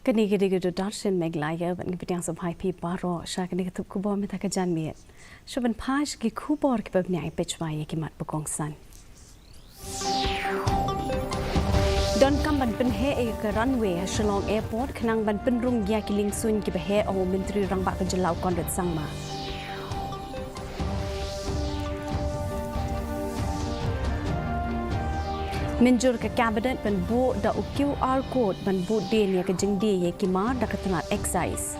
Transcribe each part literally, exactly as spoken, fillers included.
Kane ka dei ka Doordarshan Meghalaya, bad ngi pdiang sngewbha ïa phi baroh sha kane ka tip khubor mynta ka janmiet. Sha ban phai sha ki khubor kiba bniah, peit shuwa ïa ki mat ba kongsan. Donkam ban pynheh ïa ka runway ha Shillong Airport khnang ban pynrung ïa ki liengsuiñ kiba heh, ong u Myntri Rangbah ka Jylla u Conrad Sangma. Mynjur ka Cabinet ban buh da u QR code ban buddien ïa ka jingdie ïa ki mar da ka tnat Excise.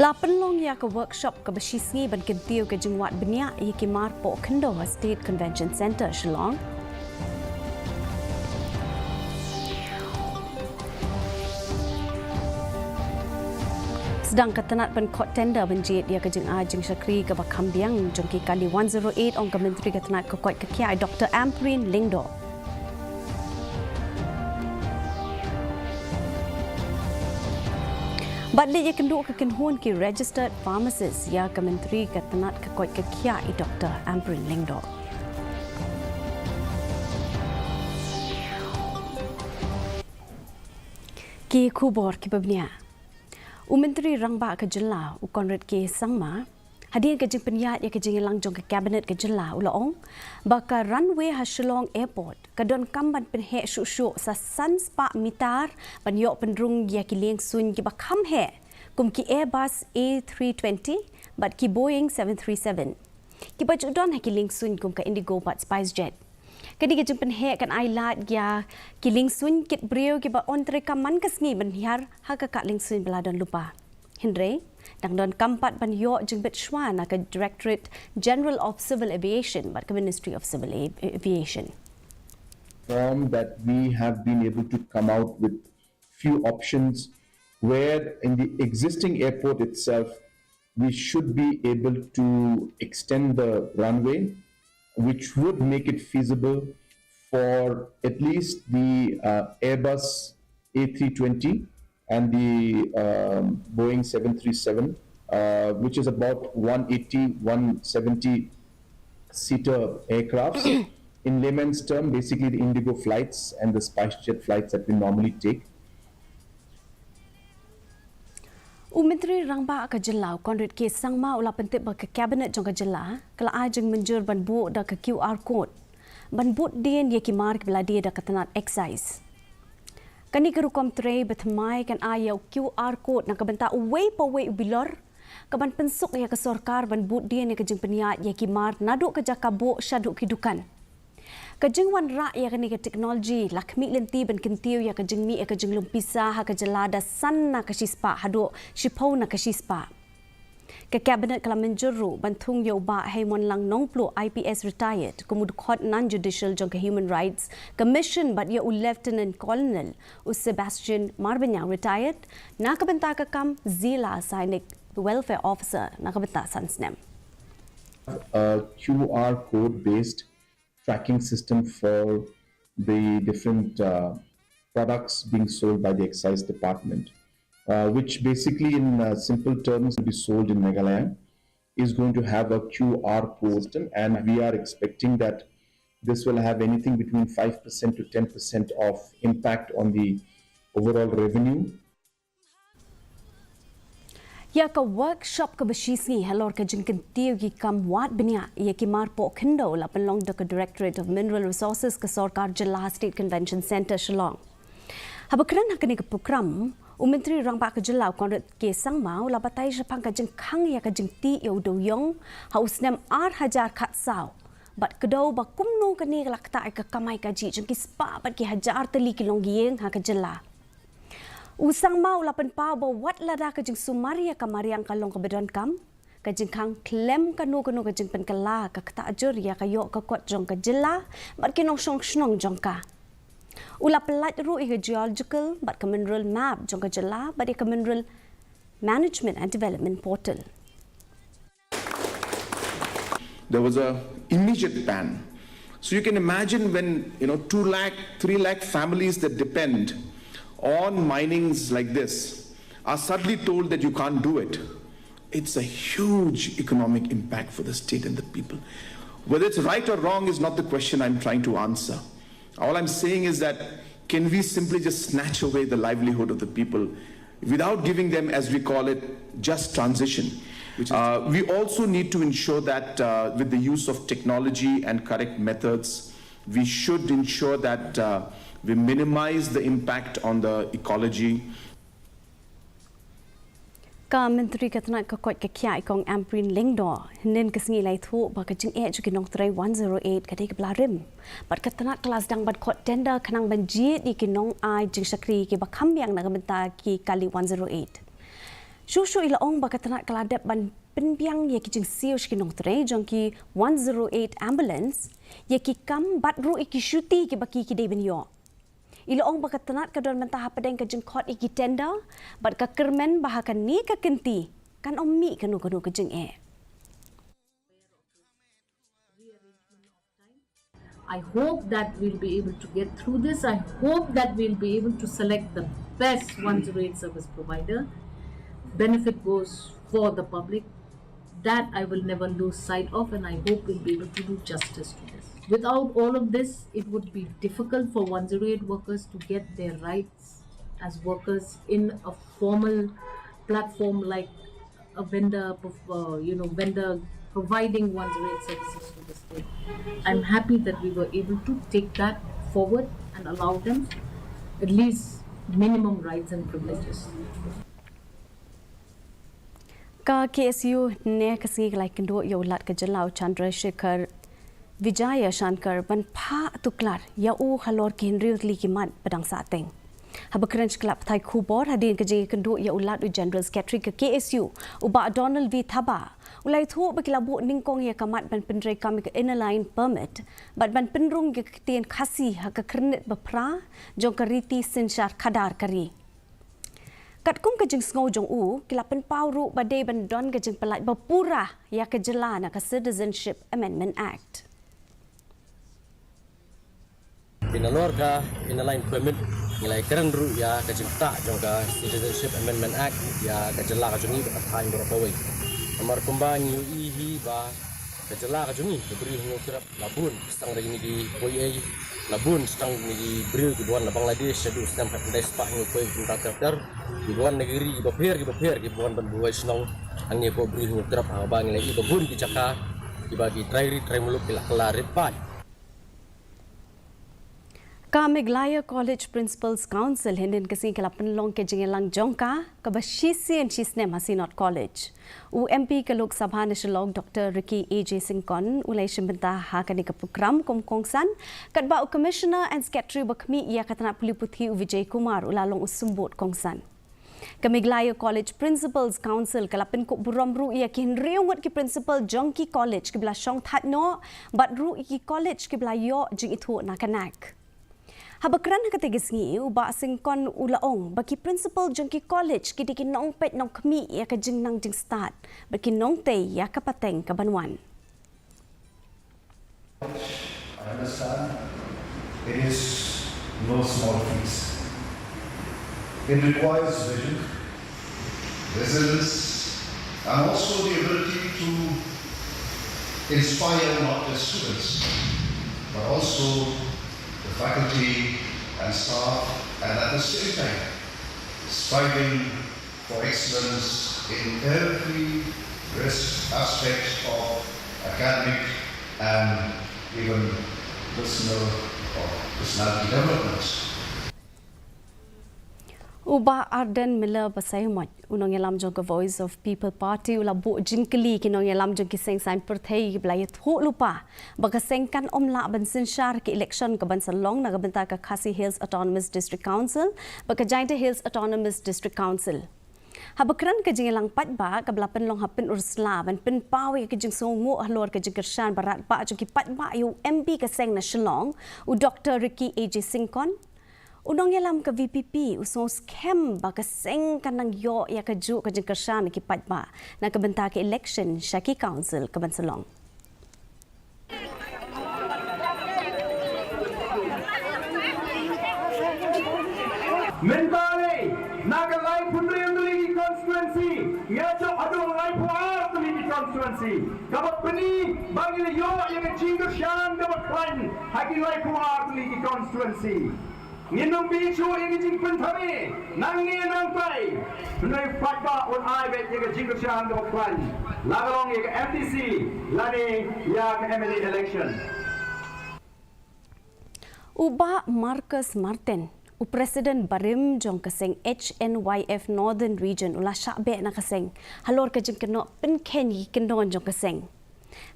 La pynlong ïa ka workshop kaba shisngi ban kyntiew ka jingwad bniah ïa ki mar poh khyndew ha State Convention Centre, Shillong. Sdang ka tnat ban khot tender ban jied ïa ka jingai jingshakri kaba kham biang jong ki kali one zero eight, ong ka Myntri ka tnat ka koit ka khiah, Doctor Ampareen Lyngdoh. Bad leit ïakynduh ka kynhun ki registered pharmacist ïa ka Myntri ka tnat ka koit ka khiah, i Doctor Ampareen Lyngdoh. Ki khubor kiba bniah. U Myntri Rangbah ka Jylla u Conrad K Sangma, hadien ka jingpynïaid ïa ka jingïalang jong ka Cabinet ka Jylla, u la ong ba ka runway ha Shillong Airport ka donkam ban pynheh shuh shuh sa san spah mitar ban ïoh pynrung ïa ki liengsuiñ kiba kham heh, kum ki Airbus A three twenty bad ki Boeing seven three seven, kiba ju don ha ki liengsuiñ kum ka Indigo bad SpiceJet. Kane ka jingpynheh kan ai lad ïa ki liengsuiñ kit briew kiba yn treikam man ka sngi ban hiar ha ka kad liengsuiñ ba la don lypa. Hynrei dang donkam pat ban ïoh jingbit shuwa na ka Directorate General of Civil Aviation bad ka Ministry of Civil Avi-, Aviation. Form that we have been able to come out with few options where in the existing airport itself we should be able to extend the runway, which would make it feasible for at least the uh, Airbus A three twenty and the um, Boeing seven three seven, uh, which is about one eighty, one seventy seater aircrafts. In layman's term, basically the Indigo flights and the SpiceJet flights that we normally take. U Myntri Rangbah ka Jylla u Conrad K Sangma u la pyntip ba ka Cabinet jong ka Jylla ka la ai jingmynjur ban buh da ka QR code ban buddien ïa ki mar kiba la die da ka tnat Excise. Kane ka rukom trei ba thymmai kan ai ïa u QR code na ka bynta uwei pa uwei u bilor, kaban pynsuk ïa ka sorkar ban buddien ïa ka jingpynïaid ïa ki mar naduh ka jaka buh shaduh ki dukan. Ka jingwanrah ïa kane ka technology la khmih lynti ban kyntiew ïa ka jingmih ïa ka jinglum pisa ha ka jylla da san na ka shispah haduh shiphew na ka shispah. Ka Cabinet ka la mynjur ruh ban thung ïa u Bah Heimonlang Nongpluh, I P S retired, kum u dkhot non-judicial jong ka Human Rights Commission bad ïa u Lieutenant Colonel u Sebastian Marbaniang, retired, na ka bynta ka kam Zila Sainik Welfare Officer na ka bynta san snem. A Q R code based tracking system for the different uh, products being sold by the Excise Department, uh, which basically, in uh, simple terms, will be sold in Meghalaya, is going to have a Q R code system, and we are expecting that this will have anything between five percent to ten percent of impact on the overall revenue. Ïa ka workshop kaba shisngi halor ka jingkyntiew ki kam wad bniah ïa ki mar poh khyndew la pynlong da ka Directorate of Mineral Resources ka Sorkar Jylla ha State Convention Centre, Shillong. Haba kren ha kane ka prokram, u Myntri Rangbah ka Jylla u Conrad K Sangma u la batai shaphang ka jingkhang ïa ka jingtih ïa u dewïong ha u snem ar hajar khatsaw bad kdew ba kumno kane ka la ktah ïa ka kamai kajih jong ki spah bad ki hajar tylli ki longïing ha ka jylla. U Sangma u la pynpaw ba wat lada ka jingsumar ïa ka mariang ka long kaba donkam, ka jingkhang khlem kano kano ka jingpynkylla ka ktah jur ïa ka ïoh ka kot jong ka jylla bad ki nongshong shnong jong ka. U la pyllait ruh ïa ka geological bad ka mineral map jong ka jylla bad ïa ka Mineral Management and Development Portal. There was a immediate ban. So you can imagine when, you know, two lakh, three lakh families that depend on minings like this are suddenly told that you can't do it. It's a huge economic impact for the state and the people. Whether it's right or wrong is not the question I'm trying to answer. All I'm saying is that can we simply just snatch away the livelihood of the people without giving them, as we call it, just transition? Uh, we also need to ensure that uh, with the use of technology and correct methods, we should ensure that uh, we minimize the impact on the ecology. Ka Myntri ka tnat ka koit ka khiah i Kong Ampareen Lyngdoh hynnin ka sngi la ïathuh ba ka jingeh jong ki nongtrei one zero eight ka dei kaba la rim. Bad ka tnat ka la sdang ban khot tender khnang ban jied ïa ki nongai jingshakri kiba kham biang na ka bynta ki kali one zero eight. Shuh shuh i la ong ba ka tnat ka la dep ban pynbiang ïa ki jingsiew sha ki nongtrei jong ki one zero eight ambulance, ïa ki kam bad ruh ïa ki shuti kiba ki ki dei ban ïoh. I la ong ba ka tnat ka don mynta hapdeng ka jingkhot ïa ki tender bad ka kyrmen ba ha kane ka kynti kan ym mih kano kano ka jingeh. I hope that we'll be able to get through this. I hope that we'll be able to select the best one zero eight service provider. Benefit goes for the public. That I will never lose sight of, and I hope we'll be able to do justice to this. Without all of this, it would be difficult for one zero eight workers to get their rights as workers in a formal platform like a vendor, uh, you know, vendor providing one zero eight services to the state. I'm happy that we were able to take that forward and allow them at least minimum rights and privileges. Ka KSU ne ka sngi ka la ïakynduh ïa u Lat ka jylla u Chandrasekhar Vijayashankar ban phah tuklar ïa u halor ki hynriew tylli ki mat ba dang sahteng. Haba kren sha ki lad pathai khubor hadien ka jingïakynduh ïa u Lat u General Secretary ka KSU u Bah Donald V Thabah u la ïathuh ba ki la buh nyngkong ïa ka mat ban pyntreikam ïa ka Inner Line Permit bad ban pynrung ïa ka ktien Khasi ha ka kyrnit ba phra jong ka riti synshar khadar ka ri. Katkum ka jingsngew jong u, ki la pynpaw ruh ba dei ban don ka jingpyllait ba pura ïa ka jylla na ka Citizenship Amendment Act. Nalor ka Inner Line Permit ngi la ïakren ruh ïa ka jingktah jong ka Citizenship Amendment Act ïa ka jylla ka jong ngi bad ka thaiñ baroh kawei. Namar kumba ngi ïohi hi ba ka jylla ka jong ngi ka bri Hynñiewtrep la bun, tang da kine ki poi ei, la bun tang kine ki briew kiba wan na Bangladesh shaduh snem khatkhyndai spah hynñiewphew kumta ter ter, kiba wan na ki ri kiba pher kiba pher kiba wan ban buhai shnong hangne hapoh bri Hynñiewtrep, haba ngi la ïohi ba bun ki jaka kiba ki trai ri trai muluk ki la kylla rit paid. Ka Meghalaya College Principals Council hynnin ka sngi ka la pynlong ka jingïalang jong ka kaba shisien shisnem ha Synod College. U MP ka Lok Sabha na Shillong Doctor Ricky A J Syngkon u la ïashim bynta ha kane ka prokram kum u kongsan, katba u Commissioner and Secretary ba khmih ïa ka tnat pule puthi u Vijay Kumar u la long u symbud kongsan. Ka Meghalaya College Principals Council ka la pynkup burom ruh ïa ki hynriew ngut ki principal jong ki college kiba la shong thait noh bad ruh ïa ki college kiba la ïoh jingithuh na ka NAAC. Haba kren ha katei ka sngi u Bah Syngkon u la ong ba ki principal jong ki college ki dei ki nongpeit nongkhmih ïa ka jingnang jingstad bad ki nongtei ïa ka pateng kaban wan. I understand it is no small feat. It requires vision, resilience, and also the ability to inspire not just students, but also the faculty and staff, and at the same time, striving for excellence in every aspect of academic and even personal or personality development. U Bah Ardent Miller Basaiawmoit, u nongïalam jong ka Voice of People Party, u la buh jingkylli ïa ki nongïalam jong ki seng saiñ pyrthei kiba la ïathuh lypa ba ka seng kan ym lah ban synshar ïa ka election kaban sa long na ka bynta ka Khasi Hills Autonomous District Council bad ka Jaintia Hills Autonomous District Council. Haba kren ha ka jingïalang paidbah kaba la pynlong ha Pynursla ban pynpaw ïa ka jingsngewnguh halor ka jingkyrshan ba radbah jong ki paidbah ïa u MP ka seng na Shillong, u Doctor Ricky A J Syngkon, u nongïalam ka VPP u sngew skhem ba ka seng kan nang ïoh ïa kajuh ka jingkyrshan na ki paidbah na ka bynta ka election sha ki council kaban sa long. Mynta lei, na ka laiphew hynriew tylli ki constituency, nga jop haduh laiphew ar tylli ki constituency. Kaba pyni ba ngi la ïoh ïa ka jingkyrshan kaba khlaiñ ha ki laiphew ar tylli ki constituency. Ngin ym bit shuh ïa ka jingpynthame, nangne nangtai. Hynrei paidbah un ai beit ïa ka jingkyrshan kaba khlaiñ, la ka long ïa ka M D C lane ïa ka M L A election. U Bah Marcus Martin, u President barim jong ka seng H N Y F Northern Region, u la shah beh na ka seng halor ka jingkynnoh pynkheiñ ïa ki kyndon jong ka seng.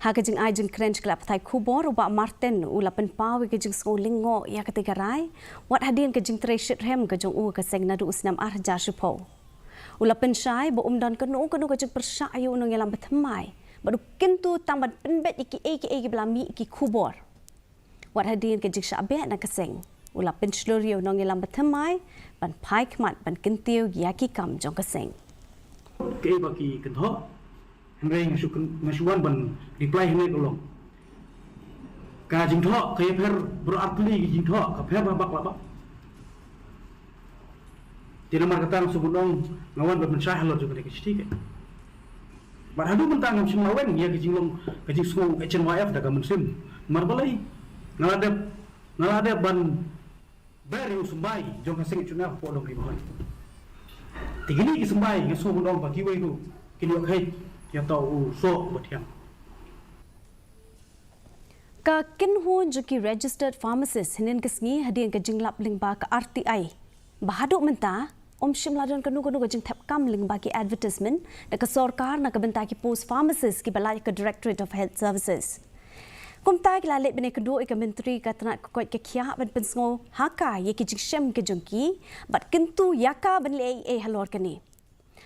Ha ka jingai jingkren sha ki lad pathai khubor, u Bah Martin u la pynpaw ïa ka jingsngew lyngngoh ïa katei ka rai wat hadien ka jingtrei shitrhem ka jong u ha ka seng naduh u snem ar hajar shiphew. U la pynshai ba um don kano kano ka jingpyrshah ïa u nongïalam bathymmai bad u kyntu tang ban pynbeit ïa kiei kiei kiba la mih ki khubor. Wat hadien ka jingshah beh na ka seng, u la pynshlur ïa u nongïalam bathymmai ban phai khmat ban kyntiew ïa ki kam jong ka seng. Kaei ba ki kynthoh, hynrei nga shu kyn-, nga shu wan ban reply hynrei ka long, ka jingthoh ka ïapher baroh artylli ki jingthoh, ka pher ba bak la bak. Te namar kata nga sngewbha ban ong, nga wan ban pynshai halor jong kane ka shithi ka. Bad haduh mynta ngam shym la weng ïa ka jinglong ka jingsngew H N Y F da ka mynsiem. Namar balei? Nga la dep, nga la dep ban ber ïa u symbai jong ka seng H N Y F hapoh Long Ri Bhoi. Te kine ki symbai nga sngewbha ban ong ba kiwei ruh kin ïoh khait ïa uto u soh uba thiang. Ka kynhun jong ki registered pharmacist hynnin ka sngi hadien ka jinglap lyngba ka R T I ba haduh mynta ym shym la don kano kano ka jingthep kam lyngba ki advertisement da ka sorkar na ka bynta ki post pharmacist kiba lait ka Directorate of Health Services. Kumta ki la leit ban ïakynduh ïa ka Myntri ka tnat ka koit ka khiah ban pynsngew ha ka ïa ki jingshem ka jong ki bad kyntu ïa ka ban leh ei ei halor kane.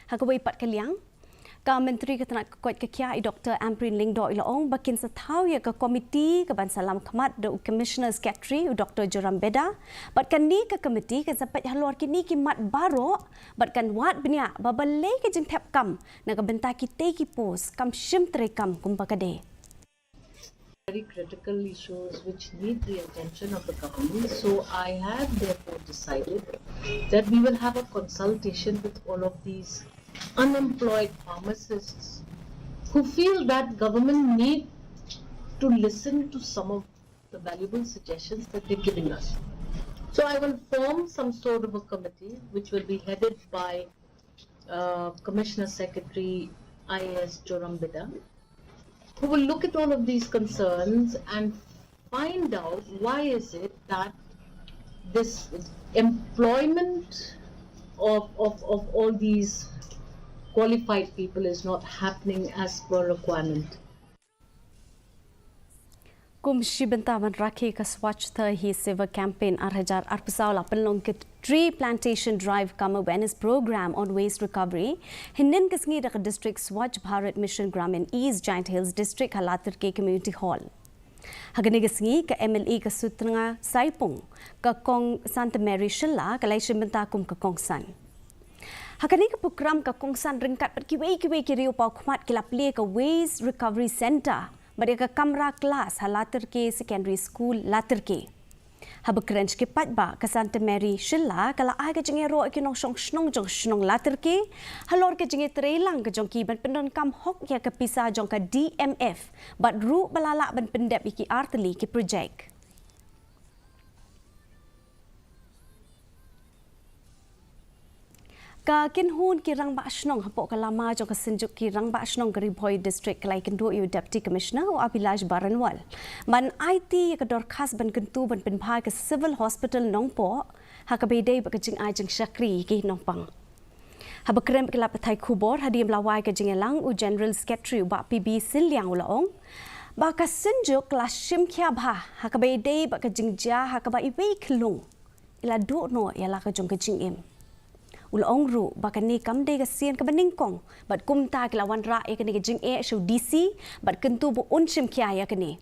Ha kawei pat ka liang, ka Myntri ka tnat ka koit ka khiah i Doctor Ampareen Lyngdoh i la ong ba kin sa thaw ïa ka komiti kaban sa lam khmat da u Commissioner Secretary u Doctor Joram Beda bad kane ka komiti kan sa peit halor kine ki mat baroh bad kan wad bniah ba balei ka jingthep kam na ka bynta kitei ki post kam shym trei kam kumba ka dei. Very critical issues which need the attention of the government. So I have therefore decided that we will have a consultation with all of these unemployed pharmacists who feel that government need to listen to some of the valuable suggestions that they're giving us. So I will form some sort of a committee which will be headed by uh, Commissioner Secretary I A S Joram Bida, who will look at all of these concerns and find out why is it that this employment of, of, of all these qualified people is not happening as per requirement. Kum shi bynta ban rakhe ka Swachhata Hi Seva Campaign ar hajar arphew saw la pynlong ka Tree Plantation Drive cum Awareness Program on Waste Recovery hynnin ka sngi da ka District Swachh Bharat Mission Gramin East Jaintia Hills District ha Latyrki Community Hall. Ha kane ka sngi ka M L A ka Sutnga Saipung, ka Kong Santa Mary Shylla ka la ïashim bynta kum ka kongsan. Ha kane ka prokram ka kongsan ryngkat bad kiwei kiwei ki riew paw khmat ki la plie ka Waste Recovery Centre bad ïa ka kamra klas ha Latyrki Secondary School, Latyrki. Haba kren sha ki paidbah, ka Santa Mary Shylla ka la ai ka jingïaroh ïa ki nongshong shnong jong shnong Latyrki halor ka jingïatreilang ka jong ki ban pyndonkam hok ïa ka pisa jong ka D M F bad ruh ba la lah ban pyndep ïa ki artylli ki projek. Ka kynhun ki rangbah shnong hapoh ka lama jong ka Synjuk ki Rangbah Shnong ka Ri Bhoi District ka la ïakynduh ïa u Deputy Commissioner u Abhilash Baranwal ban aiti ïa ka dorkhas ban kyntu ban pynbha ïa ka Civil Hospital Nongpoh ha kaba ïadei bad ka jingai jingshakri ïa ki nongpang. Haba kren bad ki lad pathai khubor hadien ba la wai ka jingïalang, u General Secretary u Bah P B Sylliang u la ong ba ka Synjuk ka la shim khia bha ha kaba ïadei bad ka jingjia ha kaba iwei i khyllung i la duh noh ïa la ka jong ka jingim. U la ong ruh ba kane kam dei ka sien kaba nyngkong bad kumta ki la wanrah ïa kane ka jingeh sha u D C bad kyntu ba un shim khia ïa kane.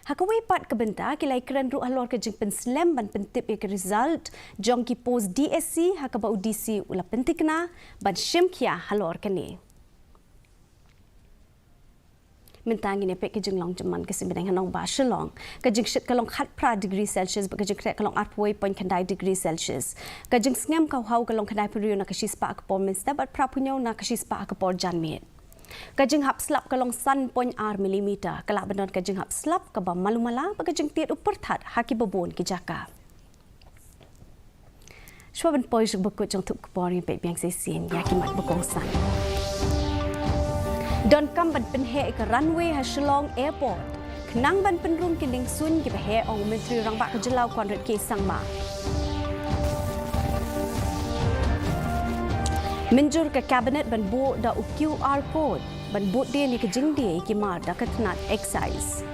Ha kawei pat ka bynta ki la ïakren ruh halor ka jingpynslem ban pyntip ïa ka result jong ki post D S C ha kaba u D C u la pynthikna ban shim khia halor kane. Mynta ngin ïa peit ka jinglong jingman ka sngi bneng ha nongbah Shillong. Ka jingshit ka long khatphra degree Celsius bad ka jingkhreh ka long arphew wei point khyndai degree Celsius. Ka jingsngem ka hau ka long khyndai phew hynriew na ka shispah ha ka por mynstep bad phra phew hynñiew na ka shispah ha ka por janmiet. Ka jinghap slap ka long san point ar millimeter, ka lah ban don ka jinghap slap kaba malu mala bad ka jingtied u pyrthat ha kiba bun ki jaka. Shuwa ban poi sha ka bakut jong thup khubor, ngin peit biang shisien ïa ki mat ba kongsan. Donkam ban pynheh ïa ka runway ha Shillong Airport. Khnang ban pynrung ki ning suiñ kiba heh, ong u Myntri Rangbah ka jylla u Conrad K Sangma. Mynjur ka Cabinet ban buh da u QR code ban bud dien ïa ka jingdie ïa ki mar da ka tnat excise.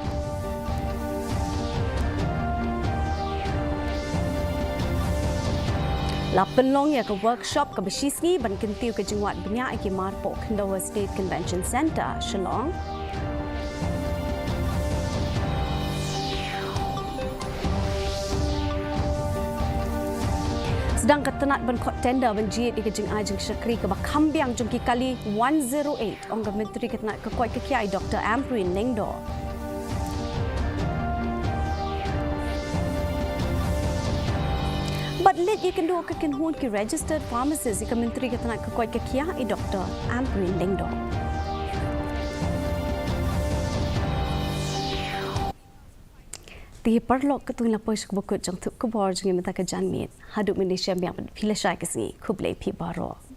La pynlong ïa ka workshop kaba shisngi ban kyntiew ka jingwad bniah ïa ki mar hapoh Khandwa State Convention Centre, Shillong. Sdang ka tnat ban khot tender ban jied ïa ka jingai jingshakri kaba kham biang jong ki kali one zero eight, ong ka Myntri ka tnat ka koit ka khiah i Doctor Ampareen Lyngdoh. Bad leit ïakynduh ka kynhun ki registered pharmacist ïa ka Myntri ka tnat ka koit ka khiah i Doctor Ampareen Lyngdoh. Te paralok, katto ngi la poi sha ka bakut jong thup khubor jong ngi mynta ka janmiet. Haduh mynne shem biang bad phi lashai ka sngi. Khublei phi baroh.